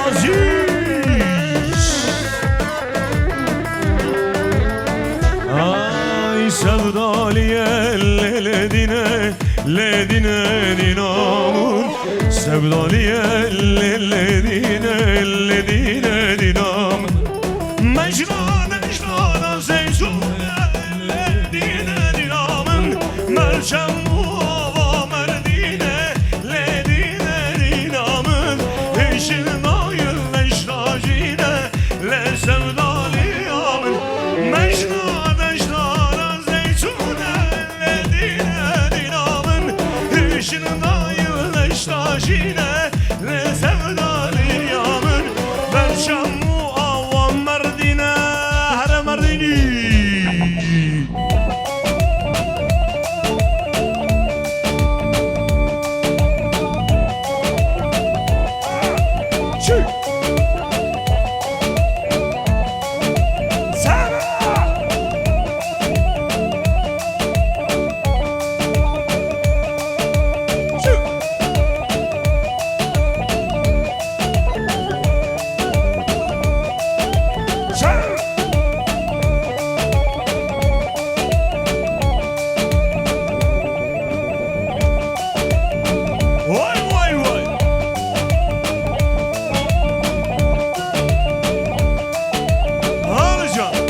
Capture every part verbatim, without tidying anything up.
Azîz. Ay sevdaliye lê lê dîne, lê dîne dîna min. Sevdaliye lê lê dîne, lê dîne dîna min. Mecra necdana zeytûne lê dîne dîna min. Mercem û ava merdîne lê dîne dîna min. Hêşin nayil neşrajîne lê sevdaliya min. Mecra necdana zeytûne lê dîne dîna min. Hêşin nayil neşrajîne lê sevdaliya min. Berçem û awa merdîne, here merdînî. Çi? Vay, vay, vay. Hadi canım.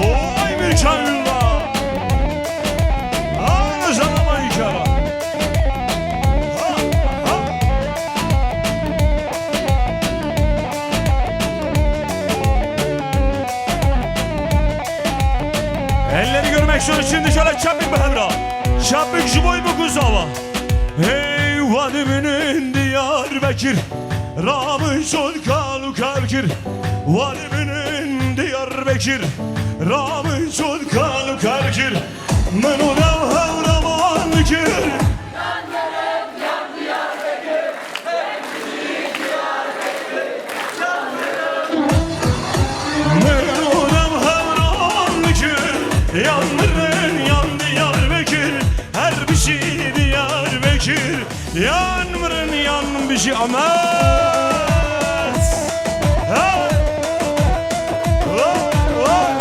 Oy, Mikailullah! Ana, canıma inşallah! Ha, ha! Elleri görmek istiyoruz şimdi, şöyle çapık bir hemra. Çapık şu boy bu kuzava. Hey, vadiminin Diyarbekir. Ramın son kalu karkir. Vadiminin Diyarbekir. Ramın son kalu karkir. Min û dev hewraman kir. Min û dev hewran kir, yan mirin yan Diyarbekir, her bijî Diyarbekir, yan mirin yan bijî Amed. Hey! Vay, vay!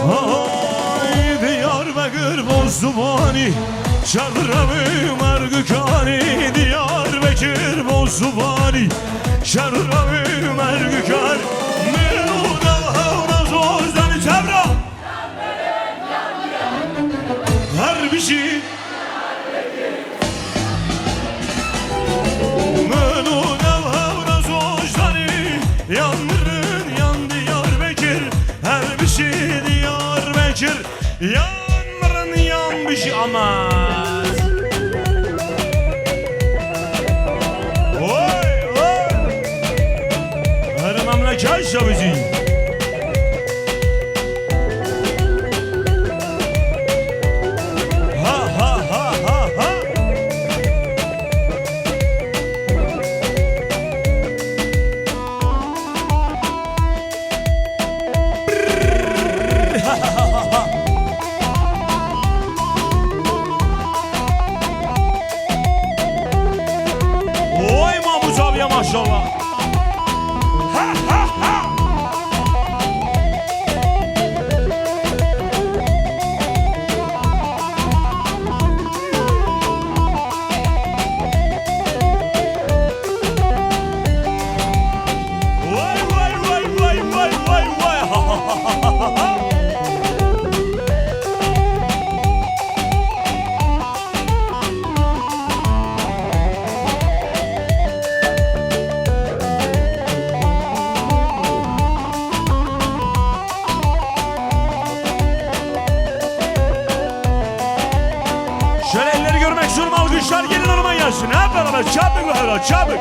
Hay Diyarbekir Bozduvanî, Şerrevî Mergikanî, Diyarbekir Bozduvanî, Şerrevî Mergikan, Mîr û Dev Hewra Zozdanî, Tevra. Her bijî. Min û Dev Hewra Zozdanî, yan mirin yan Diyarbekir, her bijî Diyarbekir, yan mirin yan bijî Amed. Oy, oy. Her memleket şabijî. Ha, ha, ha, ha, ha. Oy, Mahmut abiye maşallah. Ha, ha, ha. Vay, vay, vay, vay, vay, vay, vay. Ha, ha, ha, ha, ha, ha. Şarkının olma yaşın hep beraber çabuk ve hera çabuk.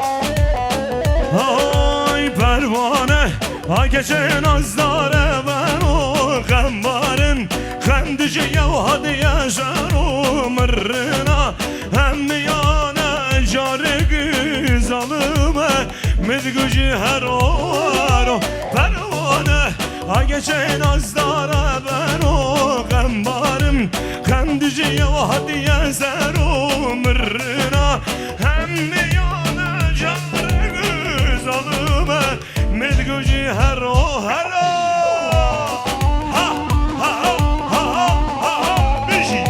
Ay pervane, ay geçen azdare ben o gambarın, xendiji yew hadiye jaro mirrina, hem miyane carek zalime, midguji hero hero pervane. A geçen azdara ben o xembarim, xendiji yew hatiye ser û mirina, hem miyane carek zalime, midguji hero hero. Ha, ha, ha, ha, ha, ha, ha, bijî.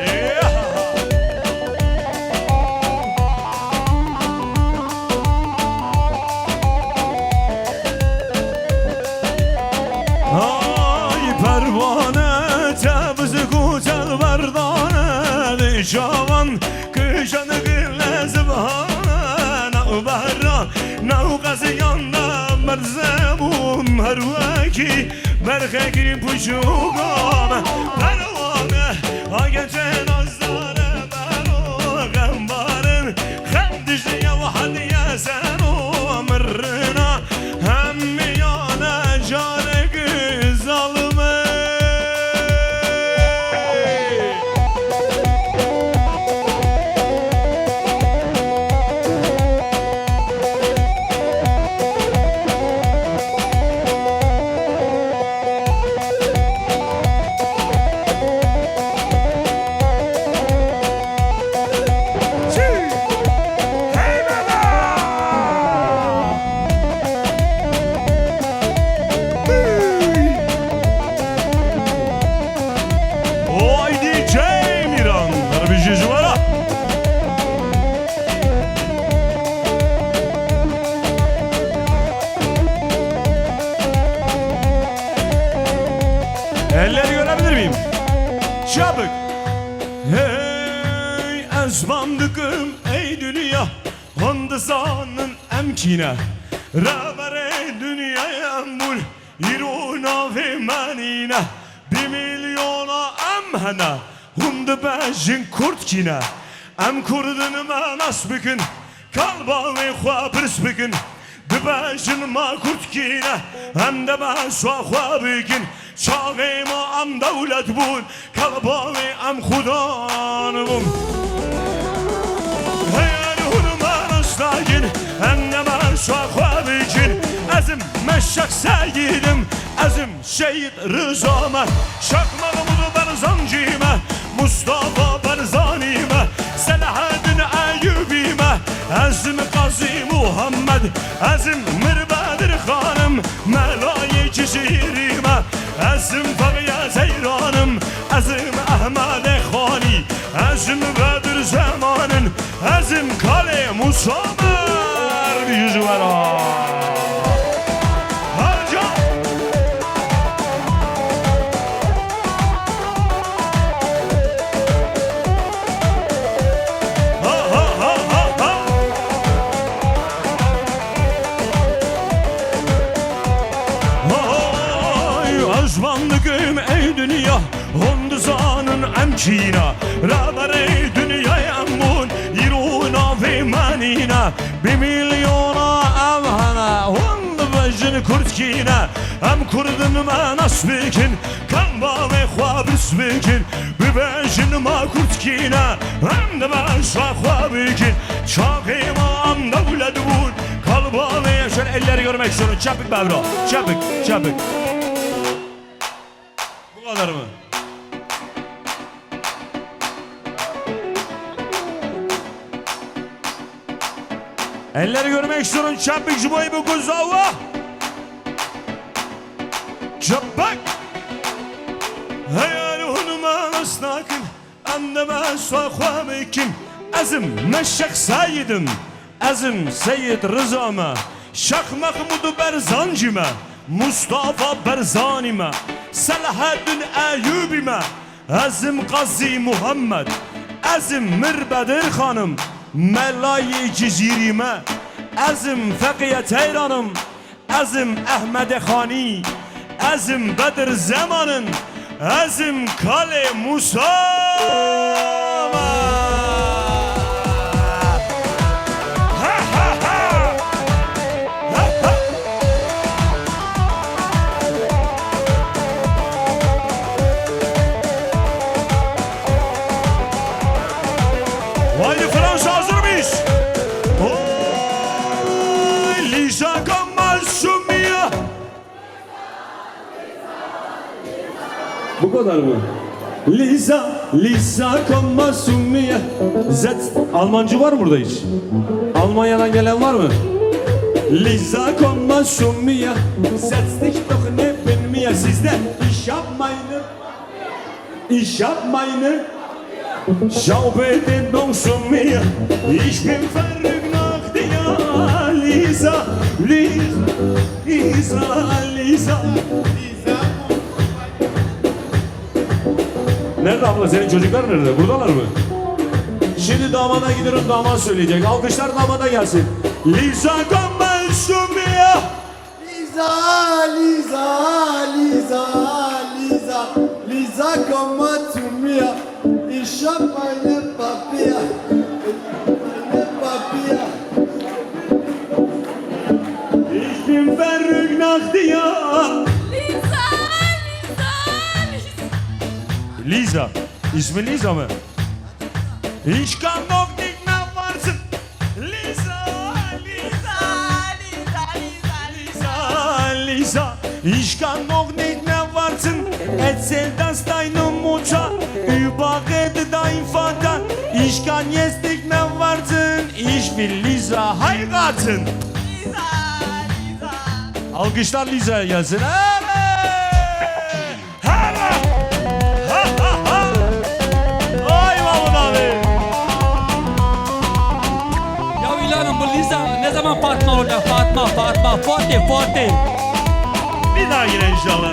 Yeah. Ay pervane, te bizik û te berdane, di çavan kişan gile zibhane, nav behra, nav qeziyan de merze bûm, her wekî berxekî pûç û game. Pervane, a geçen azdare bero xembarin, xem dijî yew hediye ser û mirina, hem miyane carek zalime. Oy D J Miran, derbijî ji we re. Elleri görebilir miyim? Çabuk. Hey, ez van dikim, ey dünya, hûn dizanin em kî ne. Reberê dinyayê em bûn, îro navê me nîne. Bi milyona em hene, hûn dibêjin kurd kî ne. Em kurdin me nas bikin, kalba wê xwe pirs bikin. Dibêjin me kurd kî ne, em dê me şwa xwe bikin. Çaxê me em dewlet bûn, kalba wê em xudan bûn. Heger hûn me nas nakin, em dê me şwa xwe bikin. Ez im Meşek Seyîd im, ez im Şehîd Riza me, Şex Mehmûd Berzancî me, Mustafa Berzanî me, Selahaddin Eyûbî me, ez im Qazî Muhammed, ez im Mir Bedir Xan im, Melayê Cizîrî me, ez im Feqîye Zeyran im, ez im Ehmedê Xanî, ez im Bedir Zeman im, ez im Kalê Musa me, ji we re. Her ca. Ha, ha, ha, ha, ha. Hay, ez van dikim, ey dinya, hûn dizanin em kî ne. Reberê dinyayê em bûn, îro navê me nîne. Bi milyona em hene, hûn dibêjin kurd kî ne. Em kurdin me nas bikin, kalba wê xwe pirs bikin. Bibêjin me kurd kî ne, em dê me şwa xwe bikin. Çaxê me em dewlet bûn, kalba wê şer elleri görmek istiyorum. Çabuk Bevra, çabuk, çabuk. Bu kadar mı? Elleri görmek istiyorum. Çabuk ji bo bu güzel. Çabuk. Hey, hûn me nas nakin, em dê me şwa xwe bikin. Ez im Meşek Seyîd im. Ez im Seyîd Riza me, Şex Mehmûd Berzancî me, Mustafa Berzanî me, Selahaddin Eyûbî me, ez im Qazî Muhammed, ez im Mir Bedir Xan im, Melayê Cizîrî me, ez im Feqîye Teyran im, ez im Ehmedê Xanî, ez im Bedir Zeman im, ez im Kalê Musa me. Bu kadar mı? Lisa, Lisa, komm mal zu mir. Setz. Almancı var mı burada hiç? Almanya'dan gelen var mı? Lisa, komm mal zu mir. Setz dich doch neben mir. Sizde. Ich hab meine, ich hab meine Schau bitte noch zu mir. Ich bin verrückt nach dir, Lisa, Lisa, Lisa, Lisa. Nerede abla? Senin çocuklar nerede? Buradalar mı? Şimdi damada gidiyorum, damat söyleyecek. Alkışlar damada gelsin. Lisa, komm mal zu mir. Lisa, Lisa, Lisa, Lisa, Lisa, komm mal zu mir. Ich hab meine Papier, ich hab meine Papier. Ich bin verrückt nach dir. Lisa, Lisa, Lisa. Lisa. İsmi Lisa mı? Ich kann noch nicht mehr warten. Lisa, Lisa, Lisa, Lisa, Lisa, Lisa. Ich kann noch nicht mehr warten. Erzähl das deiner Mutter. Überrede deinen Vater. Ich kann jetzt nicht mehr warten. Ich will Lisa heiraten. Lisa, Lisa. Alkışlar Lisa'ya gelsin. Evet. Hera! Ha, ha, ha! Ay Mahmut abi! Ya Îlhan, bu Lisa ne zaman Fatma olacak? Fatma, Fatma, forte, forte. Bir daha yine inşallah.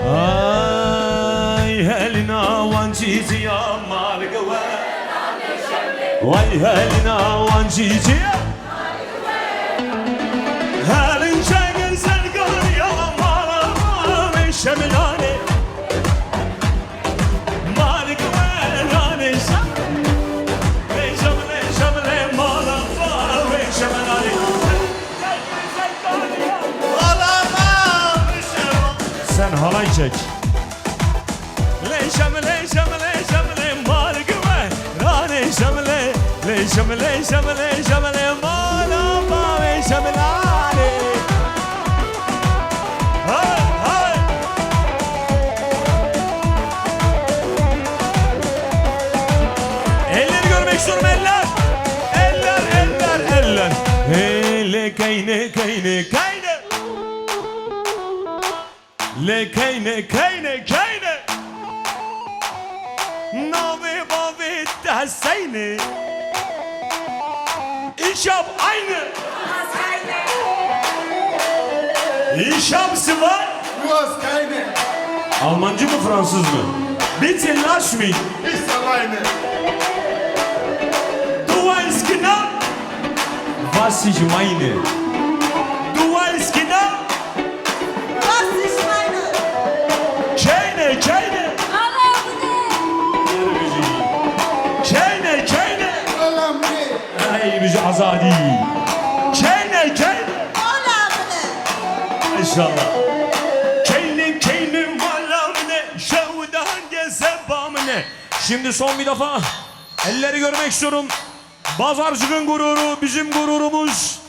Ay Helena, wan çîçî ya malike we. Vay Helena, wan çîçî ya. Her çeker serkar ya mala mala ve şemlane. Malik ve nane şam. Ve şemle şemle mala mala ve şemlane. Mala mala ve şemle. Sen halay çek. Lê şemlê, şemlê, şemlê, marg we ranê şemlê. Lê şemlê, şemlê, şemlê, mala bavê şemlanê. Hay, hay. Elleri görmek istiyorum, eller. Eller, eller, eller. Hele keyne, keyne, keyne. Lê keyne, keyne, keyne? Navê bavê te Heseyne. Ich hab eine. Ich hab zwei. Du hast keine. Almancı mı, Fransız mı? Bitte lass mich. Ich alleine. Du weißt genau, was ich meine. Du weißt genau, Keyne, keyne. Keyne, keyne. Ey, bijî azadî. Keyne, keyne. Maşallah. Keyne, keyne, mala min e, şewdan geze ba min e. Şimdi son bir defa elleri görmek istiyorum. Bazarcığın gururu, bizim gururumuz.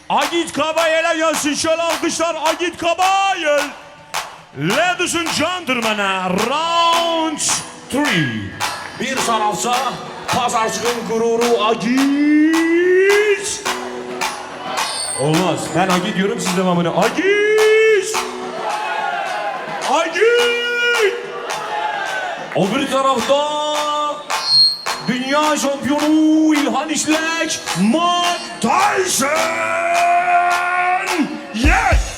Agit Kabayel'e gelsin şöyle alkışlar. Agit Kabayel. Ladies and gentlemen, round three. Bir tarafta Pazarcığın gururu Agit. Olmaz. Ben Agit diyorum, siz devamını. Agit! Agit! Öbür tarafta dünya şampiyonu İlhan İşlek, Mike Tyson! Yes!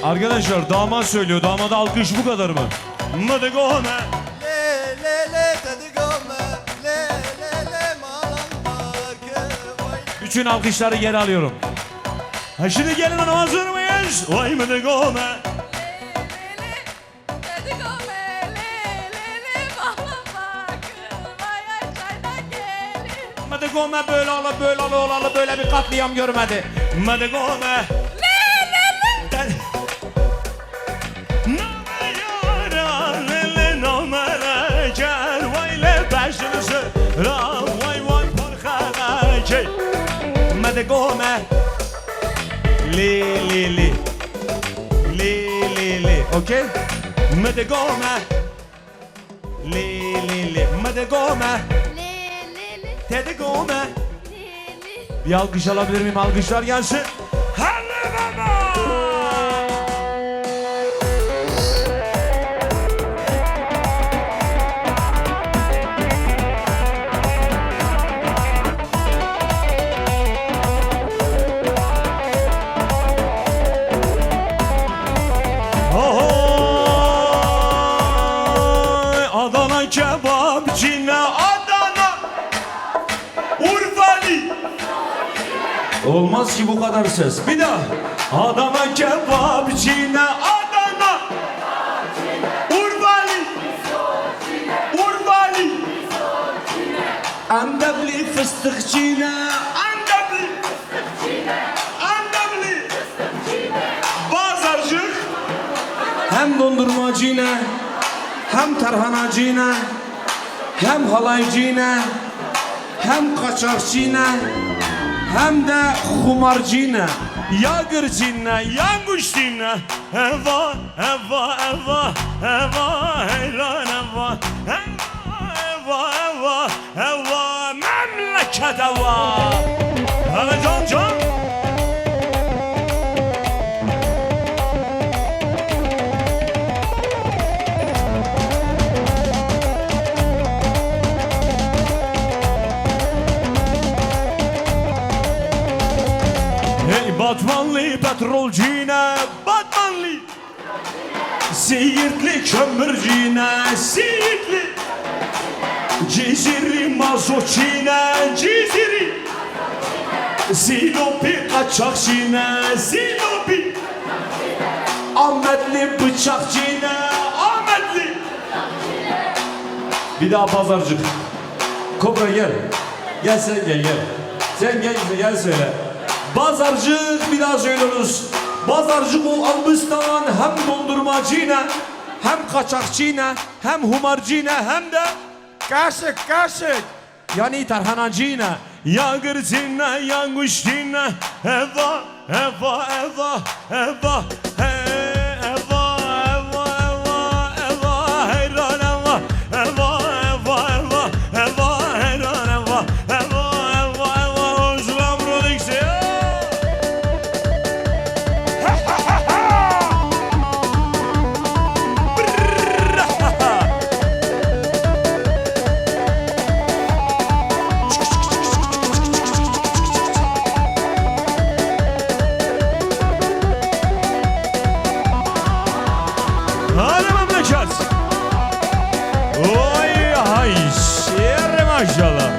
Arkadaşlar, damat söylüyor. Damada alkış bu kadar mı? Mı digome. Lê lê lê te digome. Lê lê lê malan bakir vay. Bütün alkışları geri alıyorum. Ha, şimdi gelin hanım, hazır mıyız? Vay mı digome. Lê lê lê te digome. Lê lê lê malan bakir vay ay çayda gelin. Mı digome, böyle alıp böyle alıp olalı böyle bir katliam görmedi. Mı digome. Lê lê lê. Name yara lê lê name re cer vay lê beşin sira vay vay porxanakê. Me de gome. Lê lê lê. Lê lê lê. Okey? Me de gome. Lê lê lê. Me de gome. Lê lê lê. Te de gome. Lê lê. Bir alkış alabilir miyim? Alkışlar gelsin. Hadi baba! Ohoy! Adana kebapçı ne Adana? Urfali. Olmaz ki bu kadar ses. Bir daha. Adana kebapçı ne Adana? Urfali. Urfali. Antepli fıstıkçı ne? Antepli. Antepli. Bazarcık. Hem dondurmacı ne, hem tarhanacı ne, hem halaycı ne, hem kaçakçı ne, hem de xumarcı ne. Yagircı ne, yanguşçı ne. Eva, eva, eva, eva, heyran eva. Eva, eva, eva, eva, memleket eva. Hele can can. Hey, Batmanlı petrolcine, Batmanlı. Siirtli kömürcüne, Siirtli. Ciziri mazotçine, Ciziri. Silopi kaçakçine, Silopi. Ahmetli bıçakçine, Ahmetli. Bir daha pazarcık. Kobra gel. Gel sen gel, gel. Sen gel, gel söyle. Bazarcık, bir daha söylüyoruz. Bazarcık o Albistan hem dondurmacıyla, hem kaçakçıyla, hem humarcıyla, hem de kaşık, kaşık. Yani tarhanacıyla, yagırcıyla, yanguşçıyla, eva. Eva, eva, eva, hey, eva, eva, eva, eva, heyran eva, eva, eva, eva, eva, heyran eva, eva, eva, eva, Özlem Prodüksiyon. Hadi memleket. Oy hay. Şehre maşallah.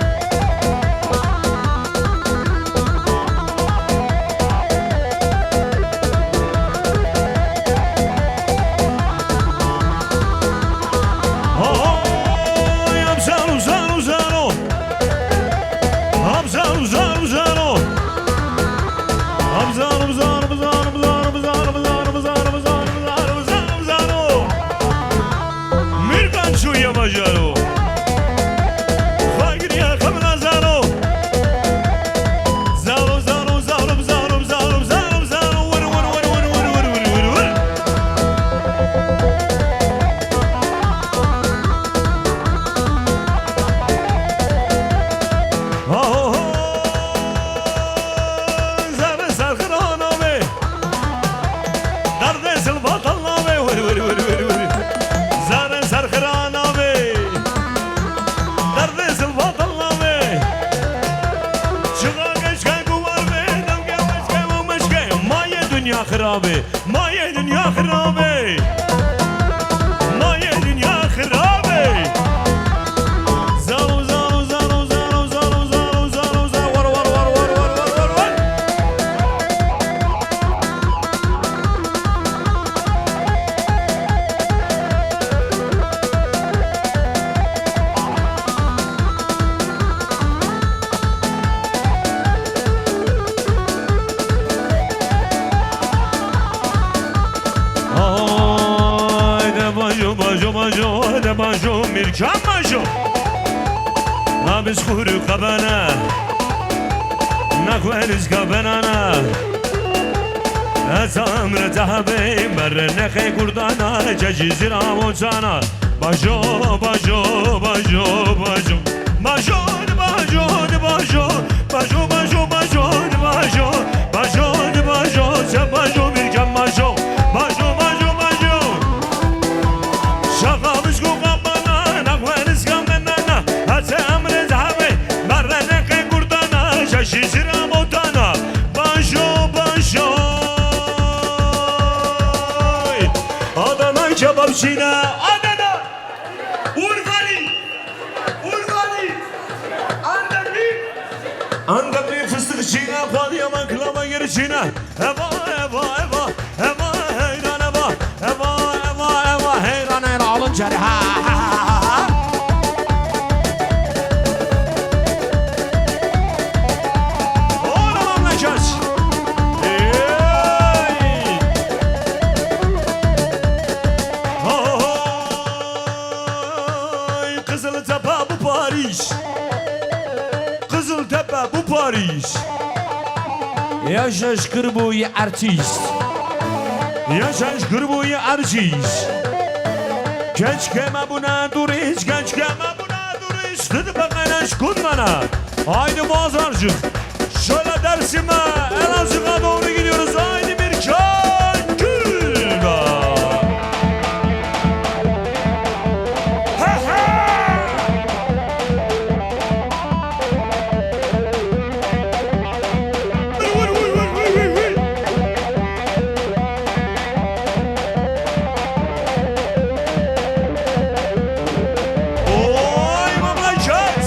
Oy, amzano, zano, zano. Amzano, zano, zano. Amzano, zano, zano, zano, zano, zano, zano, zano, zano, zano, zano. Mirkan Çuya Bajaro. Xagiriya Xemla Zano. Zano, zano, zano, zano, zano, zano, zano, wir, wir, wir. Aho ho. Zerre serxirana be. Derdê zilvatan navê wir, wir, wir, wir, wir. Zerre serxirana be. Derdê zilvatan navê. Çiqa geçke guvar be, devke meşke û meşke. Maye dinya xirabe. Maye dinya Xirabê. Nayê dinya xirabê. Zalo, zalo, zalo, zalo, zalo, zalo, zalo, zalo, war, war, war. Hayde bajo, bajo, bajo, hayde bajo, Mirkan bajo. Nabis kuru kabana, nakweniz kabanana. Etamre tahabe, merre nexe kurdana, cecizira mocana. Bajo, bajo, bajo, bajo. Bajo, bajo, bajo. Bajo, bajo, bajo, bajo. Bajo, bajo, sen bajo, Mirkan bajo. Bajo, bajo, bajo. Şaxamış kokan bana, nakweniz kabanana. Hase emre zahabe, merre nexe kurdana, şaşizira motana. Bajo, bajo. Adana kebapçine, Adana. Urvali. Urvali. Andemli. Andemli fıstıkçine, Padiyaman klama girişine. Eva, eva, eva, eva, heyran eva, eva, eva, eva, heyran, heyran, alın içeri. Ha, ha, ha, ha, ha. Oğlum, anlaşacağız. Hey! Ho, ho, ho! Qiziltepe bu Parîs. Qiziltepe bu Parîs. Yaşa şükür bu artist. Yaşa şükür bu artist. Genç keme buna turist, genç keme buna turist. Dedi bakana şkun bana. Haydi Boğazarcık. Şöyle Dersim'e, Elazığ'a doğru gidiyoruz. Haydi Mirkan Güldağ. Ha, ha! Vur, vur, vur, vur, vur, vur. Oy, mamlaket!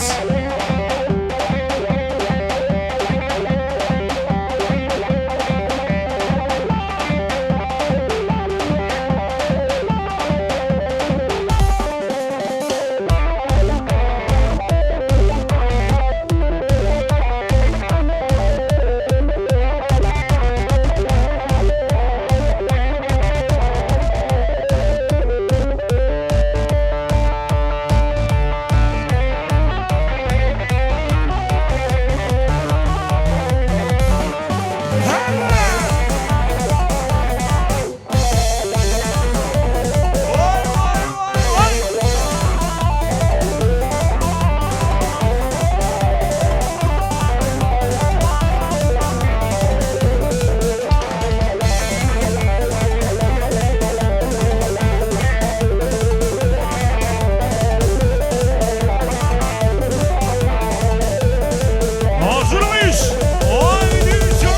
Hazır mıyız? Haydi can!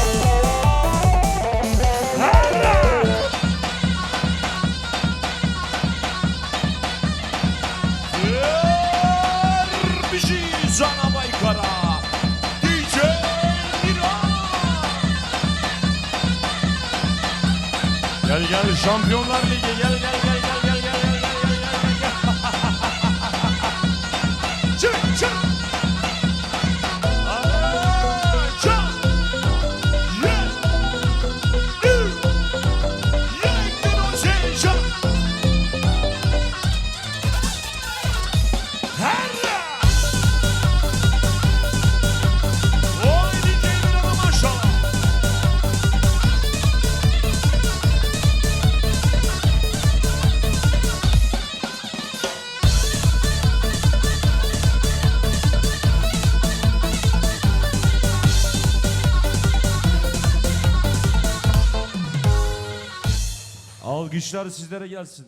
Ver bir şey sana Baykara. D J Miran. Gel gel Şampiyonlar Ligi, gel gel gel. Çık çık. Alkışlar sizlere gelsin.